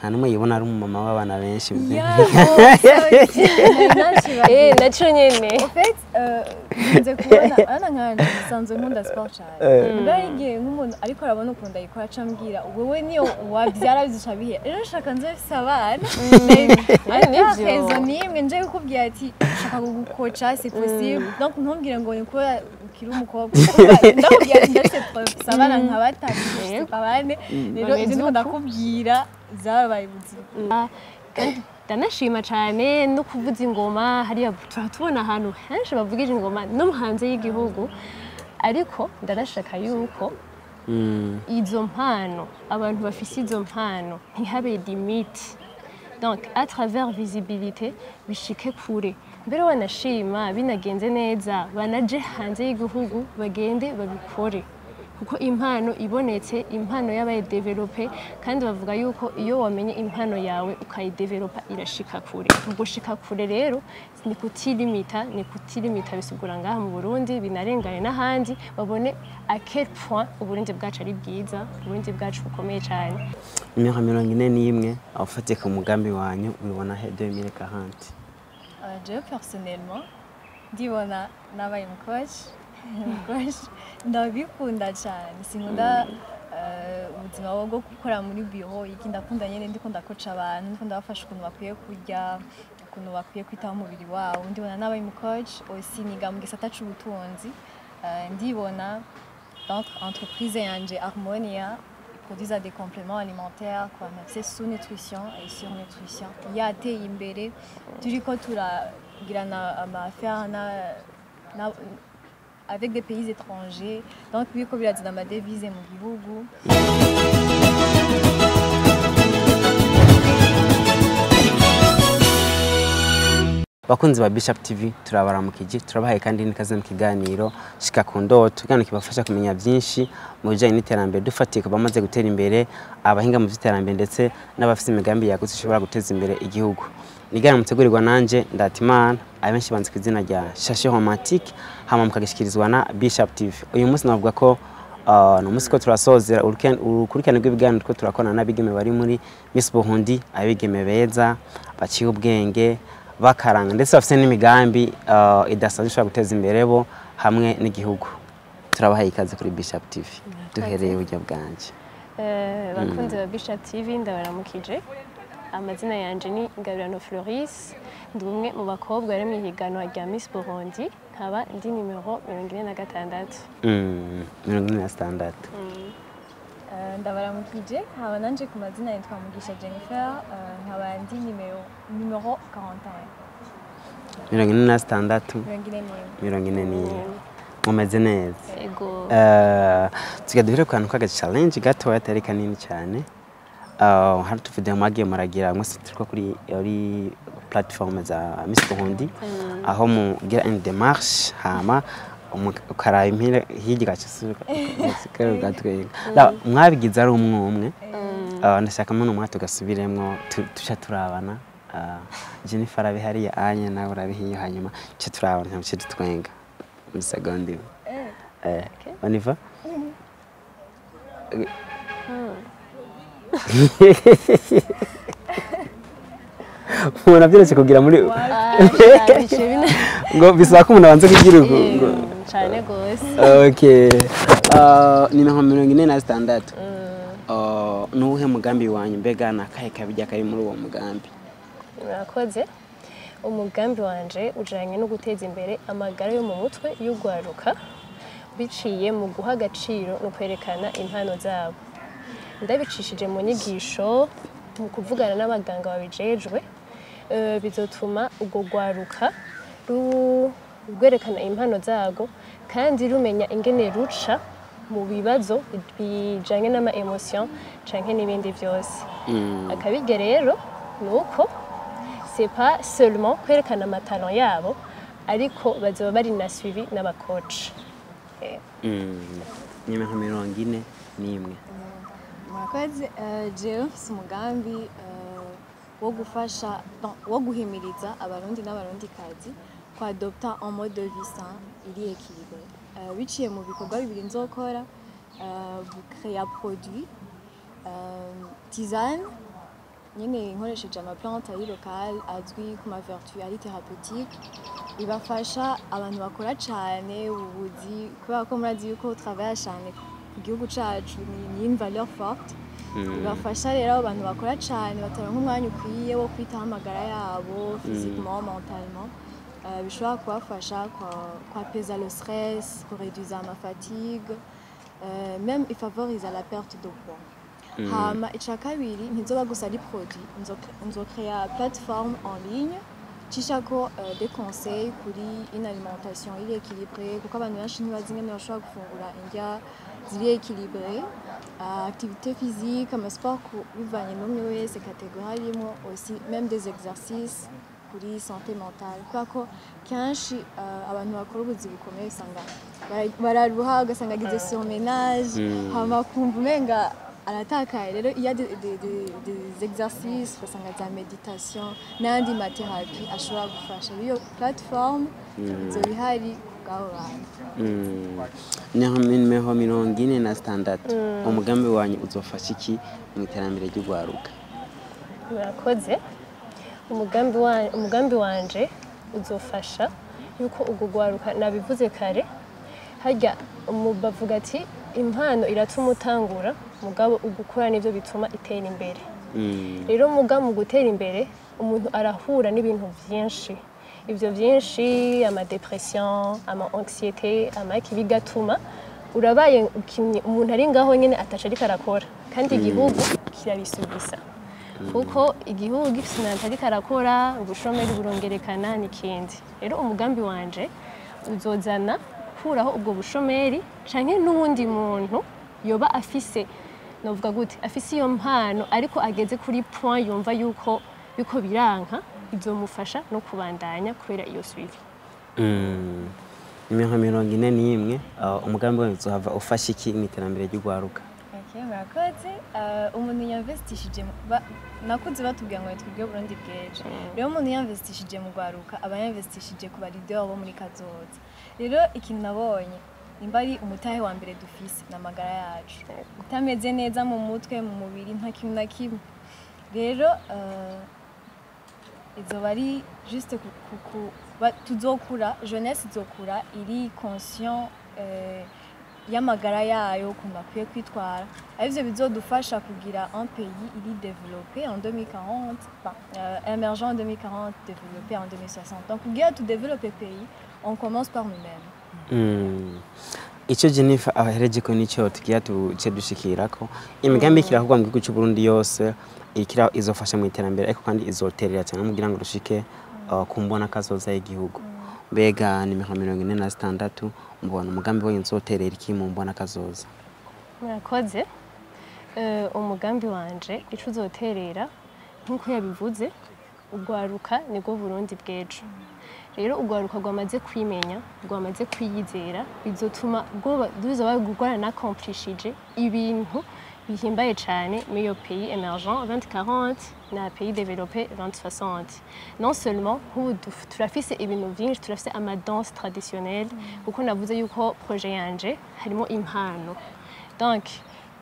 Nta n'umwe yibona ari umumama w'abana benshi. Eh, naco nyene. En fait, nkunze kubona ana nkanje nsanzwe nkunda sport cyane. Mbere igihe nk'umuntu ariko arabona ukuntu ndayikora, aca ambwira: "Wowe niyo wabyara bizica bihe." Rero nshaka nze mfise abana. Nivyo. Nta raison n'imwe nje kukubwira ati ushaka kugukoca, c'est possible. Donc ntumbwire ngo ni kubera ukiri umukobwa. Ndakubwira ati ndafise mfise abana nka batatu, je sais pas, bane. Rero Bameze ivyo ndiko uku. ndakubwira zabaye ubuzima. Kandi ndanashima cyane no kuvuza ingoma. Hariya tuba tubona ahantu henshi bavugije ingoma no hanze y'igihugu, ariko ndanashaka yuko izo mpano, abantu bafise izo mpano, ntihabe limite. Donc à travers visibilité bishike kure. Mbere wanashima binagenze neza, banaje hanze y'igihugu, bagende babikore, kuko impano ibonetse, impano yabaye développée. Kandi bavuga yuko iyo wamenye impano yawe ukayidevelopa, irashika kure. Mu gushika kure rero ni kutilimita, ni kutilimita bisigura ngaha mu Burundi, binarengane n'ahandi, babone à quel point Uburundi bwacu ari bwiza, Uburundi bwacu bukomeye cyane. Imyaka 41, ufatiye ku mugambi wanyu, ubibona he 2040? Jewe personnellement ndibona nabaye umukoci. Umukoci ndabikunda cyane. Sinkunda ubuzima bwo gukora muri bureau iki. Ndakunda nyene ndiko ndakoca abantu, ndiko ndabafasha ukuntu bakwiye kurya, ukuntu bakwiye kwitaho umubiri wabo. Ndibona nabaye umukoci aussi. Niga mu gisata c'ubutunzi. Ndibona donc entreprise yanje Harmonia produisa des compléments alimentaires ku bantu bafise sous-nutrition et surnutrition yateye imbere, turiko turagirana ama affaires na avec des pays étrangers, donc biriko birazana ama devises mu gihugu. Bakunzi ba Bishop TV, turabaramukije, turabahaye kandi n'ikaze mu kiganiro Shika ku Ndoto, ikiganiro kibafasha kumenya byinshi mu bijyanye n'iterambere, dufatiye ku bamaze gutera imbere, abahinga mu by'iterambere, ndetse n'abafite imigambi yagutse ishobora guteza imbere igihugu. Ni ikiganiro mutegurirwa nanje Ndatimana, abenshi banzi ku izina rya Shashe Romantique, hama mukagishikirizwa na Bishop TV. Uyu munsi navuga ko ni umunsi ko turasozera urukurikirane rw'ibiganiro ko turakorana n'abigeme bari muri Miss Burundi, abigeme beza baciye ubwenge, bakaranga, ndetse bafite n'imigambi idasanzwe ishobora guteza imbere bo hamwe n'igihugu. Turabahaye ikaze kuri Bishop TV. Duhereye iburyo bwanje. Bakunzi ba Bishop TV, ndabaramukije. Amazina yanje ni Ngabirano Floris, ndi umwe mu bakobwa bari mu ihiganwa rya Miss Burundi, nkaba ndi nimero 46. 46. Ndabaramukije. Nkaba nanje ku mazina yitwa Mugisha Jennifer, nkaba ndi nimero 41. 46. 41. 41. Mumeze neza? Ego. Tugira duhere ku kantu k'aga challenge gatoya atari kanini cyane. Hari utuvideo mwagiye muragira mwese turiko kuri platform za Miss Burundi, aho mugira une démarche, hama ukaraba impira hirya, gaca ugatwenga. Mwabigize ari umwe umwe. Ndashaka muno umwe tugasubiremwo, tuca turabana. Jennifer arabe hariya anye, nawe urabe hiyo, hanyuma tuce turabana, tuce dutwenga muri segonda imwe. On y va? Umuntu abyeretse kugira muri Bice bine. Ngo bisaba ko umuntu abanza kugira uku Cyane gose. Okay. Ni nka 46. Ni uwuhe mugambi wanyu? Mbega ni akahe kabijya kari muri uwo mugambi? Murakoze. Umugambi wanje ujanye no guteza imbere amagara yo mu mutwe y'ugwaruka biciye mu guha agaciro no kwerekana impano zabo, ndabicishije mu nyigisho, mu kuvugana n'abaganga babijejwe. Bizotuma urwo rwaruka rwerekana impano zarwo kandi rumenya ingene ruca mu bibazo bijanye n'ama émotion canke n'ibindi vyose. Akabirya rero ni uko c'est pas seulement kwerekana ama talents yabo, ariko bazoba bari na suivi n'aba coach. Ni nka 41. Murakoze. Jewe mfise umugambi wo gufasha, non, wo guhimiriza Abarundi n'Abarundikazi kwadopta un mode de vie sain iri équilibré, biciye mu bikorwa bibiri nzokora: gucrea produit tisane. Nyine nkoresheje ama plante ari local, azwi ku ma vertu ari thérapeutique, ibafasha abantu bakora cane ubuzi, kubera ko murazi yuko travailler cane ku gihugu cacu ni une valeur forte. Bibafasha rero abo bantu bakora cane bataronka umwanya ukwiye wo kwitaho amagara yabo physiquement, mentalement. Bishobora kubafasha kwapeza le stress, kureduza ama fatigue, même ifavoriza la perte de poids. Hama ica kabiri, ntizoba gusa ari produit, nzokrea plateforme en ligne cishako des conseils kuri une alimentation iri équilibrée, kuko abantu benshi ntibazi ingene bashobora gufungura indya ziri équilibrée, activité physique, ama sport bivanye n'umwe wese catégorie arimo, aussi même des exercices kuri santé mentale, kubera ko kenshi abantu bakora ubuzi bukomeye usanga bararuha, ugasanga agize surmenage, hama akumva umenga aratakaye. Rero iyo des exercices, ugasanga za méditation n'ayandi ma thérapie ashobora gufasha. Rero iyo plateforme izoba ihari kubw'abo bantu. Nimero 46, umugambi wanyu uzofasha iki mu iterambere ry'urwaruka? Murakoze. Umugambi wanje uzofasha yuko urwo rwaruka, nabivuze kare, harya bavuga ati impano iratuma utangura, mugabo ugukora nivyo bituma itera imbere. Rero muga mu gutera imbere umuntu arahura n'ibintu byinshi, ibyo byinshi, ama dépression, ama anxiété, amaki, bigatuma urabaye umuntu ari ngaho nyine ataca ariko arakora, kandi igihugu kirabisubisa, kuko igihugu gifise umuntu ariko arakora, ubushomeri burongerekana n'ikindi. Rero umugambi wanje uzozana kuraho ubwo bushomeri, canke n'uwundi muntu yoba afise, novuga gute, afise iyo mpano ariko ageze kuri point yumva yuko biranka, izomufasha no kubandanya kubera iyo suivi. Nimero 41, umugambi wanyu uzohava ufasha iki mu iterambere ry'urwaruka? Okay, murakoze. Umuntu yinvestishije nakuze batubwira ngo twebwe Burundi bw'ejo. Rero umuntu yinvestishije mu rwaruka aba yinvestishije ku ba leader bo muri kazoza. Rero ikintu nabonye, nimba ari umutahe wa mbere dufise, ni amagara yacu. Utameze neza mu mutwe, mu mubiri, nta kintu na kimwe. Rero izoba ari juste tuzokura, jeunesse izokura iri conscient y'amagara yayo, ukuntu bakwiye kwitwara, arivyo bizodufasha kugira un pays iri développé en 2040, enfin, émergent en 2040, développé en 2060. Donc kugira tudéveloppe pays, on commence par nous-mêmes. Icyo Jennifer ahereje ko nicyo tugiye tuce dushikirako. Imigambi kirakorwa mu gihugu cy'u Burundi yose ikira izofasha mu iterambere, ariko kandi izoterera cyane kugira ngo rushike ku mbona kazoza y'igihugu. Mbega nimero 46, mubona umugambi wanyu uzoterera iki mu mbona kazoza? Murakoze. Umugambi wanje ico uzoterera, nk'uko yabivuze, urwaruka nibwo Burundi bw'ejo. Rero urwaruka rwamaze kwimenya, rwamaze kwiyizera, bizotuma ruzoba rwaranacomplishije ibintu bihimbaye cyane muri iyo pays émergent 2040 na pays développé 2060. Non seulement nk'ubu turafise ibintu byinshi, turafise ama danse traditionnelle, kuko navuze yuko projet yanje harimo impano. Donc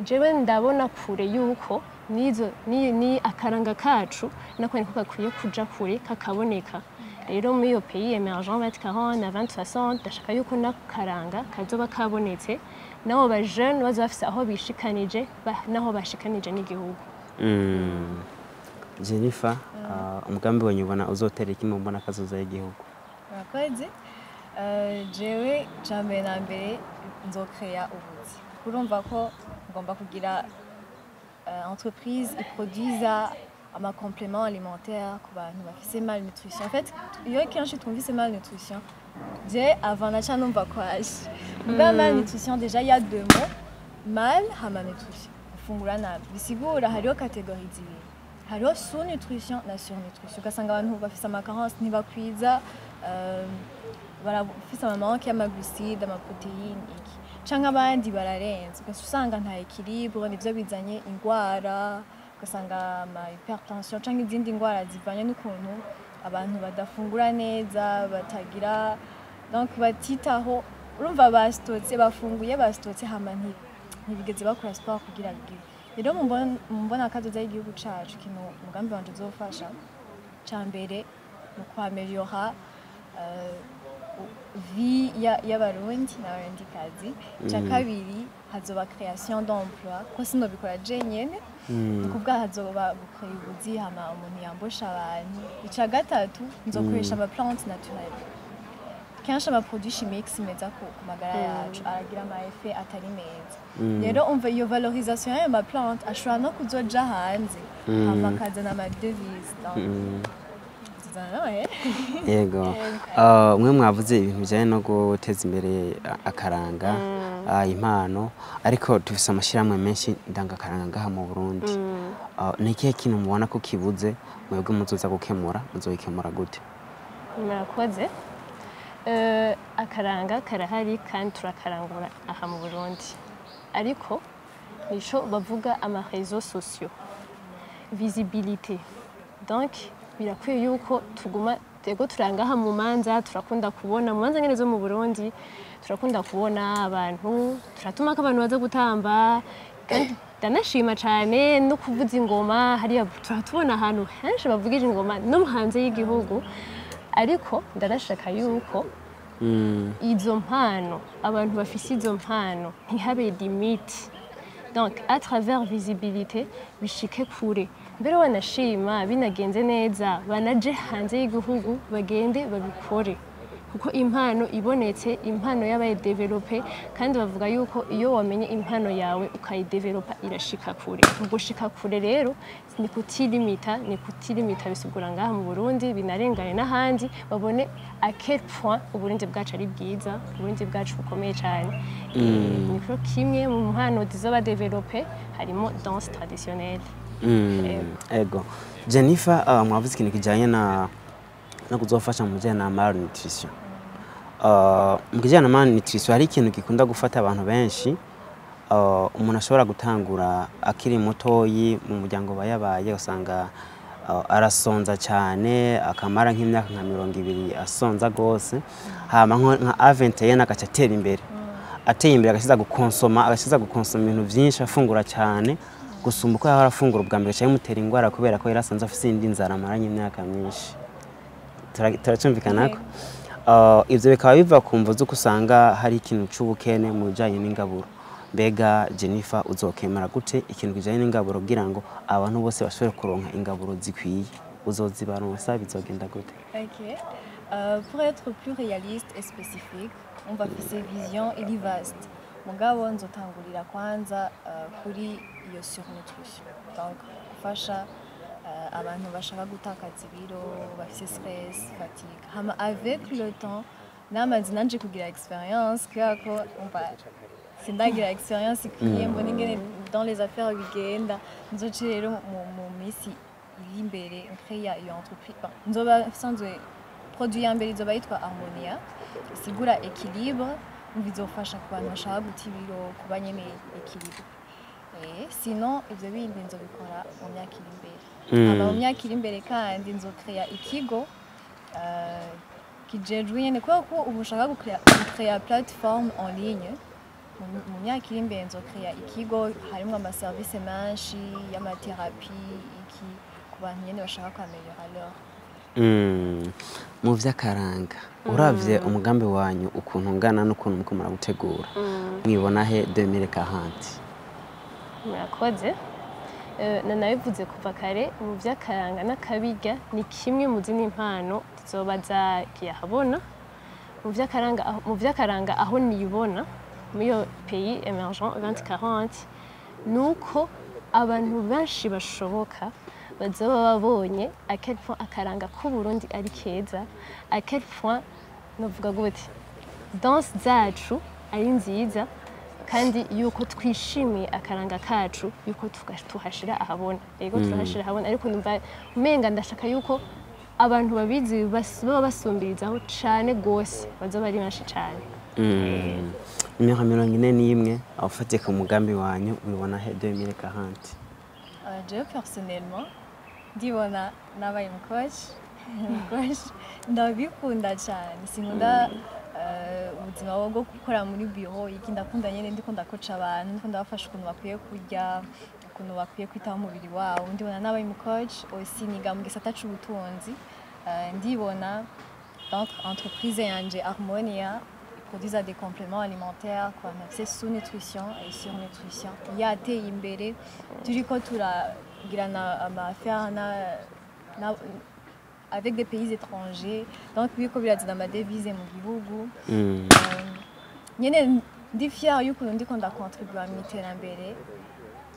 jewe ndabona kure yuko nizo ni akaranga kacu nako niko gakwiye kuja kure kakaboneka. Rero muri iyo pays émergent 2040 na 2060, ndashaka yuko n'akaranga kazoba kabonetse, nabo ba jeune bazoba bafise aho bishikanije, naho bashikanije n'igihugu. Jennifer, umugambi wanyu ubona uzotera iki mu mbona kazoza y'igihugu? Murakoze. Jewe ca mbere na mbere nzokreya ubuzi. Urumva ko ngomba kugira entreprise iproduisa ama complément alimentaire ku bantu bafise malnutrition. En fait, iyo kenshi twumvise malnutrition, je avant naca numva kwaje muga malnutrition, déjà il y a deux mots, mal hama nutrition, gufungura nabi. Bisigura hariho catégorie zibiri, hariho sous-nutrition na surnutrition. Ugasanga abantu bafise ama carence, ntibakwiza, barafise ama manque y'ama glucides, ama protéines, iki, canke abandi bararenze, ugaca usanga nta équilibre, nivyo bizanye ingwara, ugasanga ama hypertension canke izindi ngwara zivanye n'ukuntu abantu badafungura neza, batagira, donc batitaho. Urumva bastotse, bafunguye bastotse, hama ntibigeze bakora sport kugira bigire. Rero mu mbona kazoza y'igihugu cacu, ikintu umugambi wanje uzofasha ca mbere ni ukwaméliora vie y'Abarundi n'Abarundikazi. Ca kabiri, hazoba création d'emploi, ko sinobikora jenyene, ni ukuvuga hazoba gukora ubuzi, hama umuntu yambosha abantu. Ica gatatu, nzokoresha ama plantes naturelles. Kenshi ama produits chimiques si meza ku magara yacu, aragira ama effet atari meza. Rero umva, iyo valorisation y'ayo ma plante ashobora no kuzoja hanze, hama akazana ama devise, donc tuzana n'amahera. Yego. Mwe mwavuze ibintu bijyanye no guteza imbere akaranga, impano, ariko dufise amashyirahamwe menshi ndangakaranga ngaha mu Burundi. Ni ikihe kintu mubona ko kibuze mwebwe muzoza gukemura? Muzobikemura gute? Murakoze. Akaranga karahari kandi turakarangura aha mu Burundi, ariko nico bavuga ama réseaux sociaux, visibilité. Donc birakwiye yuko tuguma tego turangaha mu manza, turakunda kubona mu manza nyene zo mu Burundi, turakunda kubona abantu, turatuma ko abantu baza gutamba, kandi ndanashima cyane no kuvuza ingoma. Hariya turatubona ahantu henshi bavugije ingoma no hanze y'igihugu, ariko ndanashaka yuko izo mpano, abantu bafise izo mpano, ntihabe limite. Donc à travers visibilité bishike kure, mbere wanashima binagenze neza banaje hanze y'igihugu bagende babikore, kuko impano ibonetse, impano yabaye développée, kandi bavuga yuko iyo wamenye impano yawe ukayidéveloppa irashika kure. Mu gushika kure rero ni kutilimita, ni kutilimita bisigura ngaha mu Burundi, binarengane n'ahandi, babone à quel point Uburundi bwacu ari bwiza, Uburundi bwacu bukomeye cyane. Niko kimwe mu mpano zizoba développées harimo danse traditionnelle. Ego Jennifer, mwavuze ikintu kijanye na kuzofasha mu bijanye na malnutrition. Mu kijanye na malnutrition hari ikintu gikunda gufata abantu benshi. Umuntu ashobora gutangura akiri mutoyi mu muryango bayabaye, usanga arasonza cyane, akamara nk'imyaka nka 20 asonza gose, hama nka à 21 agaca atera imbere. Ateye imbere agashiza gukonsoma ibintu byinshi, afungura cyane gusumba uko yahora afungura ubwa mbere, cyangwa imutera indwara kubera ko yari asanzwe afise indi nzara amaranye imyaka myinshi. Turacumvikana ko ivyo bikaba biva ku mvo z'uko usanga hari ikintu c'ubukene mu bijanye n'ingaburo. Mbega Jennifer, uzokemura gute ikintu kijanye n'ingaburo kugira ngo abantu bose bashobore kuronka ingaburo zikwiye? Uzozibaronsa? Bizogenda gute? Ok. Pour être plus réaliste et spécifique, on va faire vision iri vaste. Mugabo nzotangurira kwanza kuri iyo surnutrition. Donc gufasha abantu bashaka gutakaza ibiro, bafise stress, fatigue. Hama avec le temps, namaze nanje kugira expérience, kubera ko umva sindagira expérience ikwiye mbona ingene dans les affaires bigenda. Nzoce rero mu minsi iri imbere nkreya iyo entreprise. Bon, nzoba nsanzwe produit ya mbere izoba yitwa Harmonia, isigura équilibre, bizofasha ku bantu bashaka guta ibiro kuba nyene équilibre. Sinon ivyo bindi nzobikora mu myaka iri imbere. Hama mu myaka iri imbere kandi nzokreya ikigo kijejwe nyene, kubera ko ubu ushaka gukreya plateforme en ligne. Mu myaka iri imbere nzokreya ikigo harimwo amaserivisi menshi y'amathérapie, iki, ku bantu nyene bashaka kwameliora leur Mu vy'akaranga, uravye umugambi wanyu ukuntu ungana n'ukuntu muriko murawutegura, mwibona he 2040? Murakoze. Nanabivuze kuva kare, mu by'akaranga n'akabirya ni kimwe mu zindi mpano zizoba zagiye ahabona. Mu vy'akaranga aho nibona muri iyo pays émergent 2040 nuko abantu benshi bashoboka bazoba babonye à quel point akaranga k'Uburundi ari keza, à quel point novuga gute, danse zacu ari nziza, kandi yuko twishimiye akaranga kacu, yuko tuhashira ahabona. Yego, turahashira ahabona, ariko numva umenga ndashaka yuko abantu babizi baba basumbirizaho cane gose, bazoba ari benshi cane. Imyaka 41, ufatiye ku mugambi wanyu, wibona he 2040? Jewe personnellement ndibona nabaye umucoach. Umucoach ndabikunda cyane, sinkunda ubuzima bwo gukora muri bureau, iki. Ndakunda nyene ndiko ndakoca abantu, ndiko ndabafasha ukuntu bakwiye kurya. Ukuntu bakwiye kwitaho umubiri wabo. Ndibona nabaye umu coach aussi, niga mu gisata c'ubutunzi. Ndibona donc entreprise yanje Harmonia produisa des compléments alimentaires ku bantu bafise sous-nutrition et surnutrition, yateye imbere, turiko turagirana ama affaires na avec des pays étrangers, donc biriko birazana ama devises mu gihugu. Nyene ndi fière y'ukuntu ndiko ndakontribuwa mu iterambere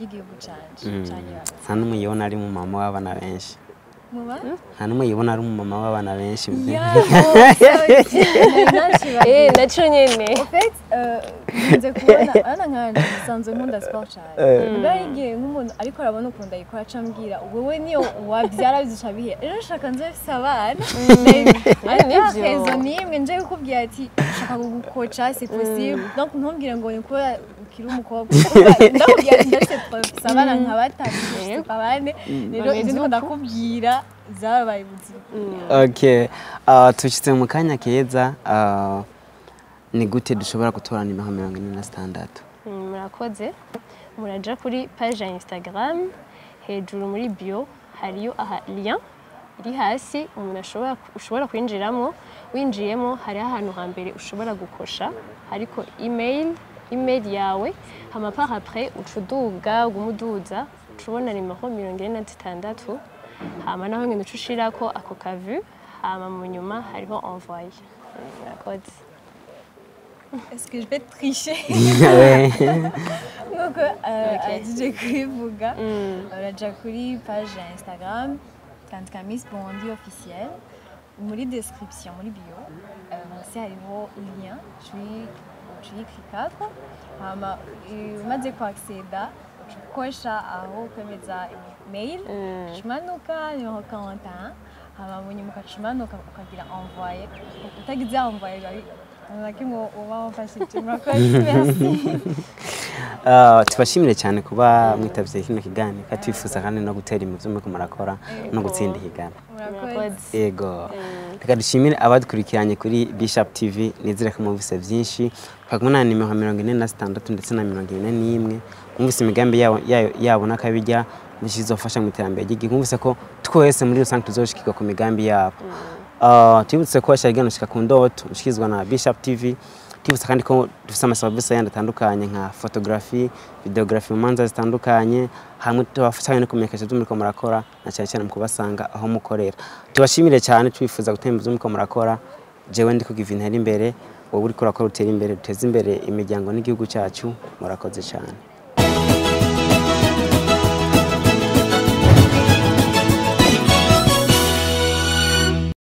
ry'igihugu canje cane. Nta n'umwe yibona ari umumama w'abana benshi? Muba? Nta n'umwe yibona ari umumama w'abana benshi? Yeah, oh, sorry. Naco nyene. En fait, nkunze kubona ana nkanje nsanzwe nkunda sport cyane. Mbere hari igihe nk'umuntu ariko arabona ukuntu ndayikora aca ambwira: "Wewe niyo wabyara bizica bihe." Rero nshaka nze mfise abana. Nivyo. Nta raison n'imwe nje kukubwira ati nshaka kugukoca, c'est possible. Donc ntumbwire ngo ni kubera ukiri umukobwa. Ndakubwira ati ndafise preuve, mfise abana nka batatu, mfise bane. Rero Bameze ivyo ndiko uko. ndakubwira zabaye ubuzima. Okay, tushitse mu kanya keza. Ni gute dushobora gutora nimero 46? Murakoze. Muraja kuri page ya Instagram, hejuru muri bio hariyo aha lien iri hasi umuntu ashobora ushobora kwinjiramo. Winjiyemo, hariho ahantu hambere ushobora gukosha hariko email yawe, hama par après uca uduga, uguma uduza, uca ubona nimero 46, hama naho nyene uca ushirako ako kavu, hama mu nyuma hariho envoyer. Murakoze. Est-ce que je vais tricher? Nk'uko ahejeje kubivuga, uraja kuri page ya Instagram, ukandika Miss Burundi officiel, muri description, muri bio, munsi hariho lien, ucuyiklikako, hama umaze kuacceda uca ukosha aho kwemeza mail, uca umanuka nimero 41, hama mu nyuma ugaca umanuka ukagira envoyer. Utagize envoyer biba na kimwe uba wamfashije. Murakoze, merci. Tubashimire cyane kuba mwitavye kino kiganiro, kandi twifuza kandi no gutera imbere muriko murakora no gutsinda ihiganwa. Murakoze. Yego, reka dushimire abadukurikiranye kuri Bishop TV. Nizere ko mwumvise byinshi. Twari na nimero 46 ndetse na 41. Mwumvise imigambi yabo n'akabijya bizofasha mu iterambere ry'igihugu. Mwumvise ko twese muri rusange tuzoshikirwa ku migambi yabo. Tubibutse ko washyira Shika ku Ndoto ushyikirizwa na Bishop TV. Tubibutse kandi ko dufite amaserivisi yandi atandukanye nka photography, videography mu manza zitandukanye, hamwe tubafasha no kumenyekanisha ibyo muriko murakora, na cyane cyane mu kubasanga aho mukorera. Tubashimire cyane, twifuza gutera ibyo muriko murakora. Jewe ndi kugira intera imbere, wowe uriko urakora utera imbere, duteze imbere imiryango n'igihugu cyacu. Murakoze cyane.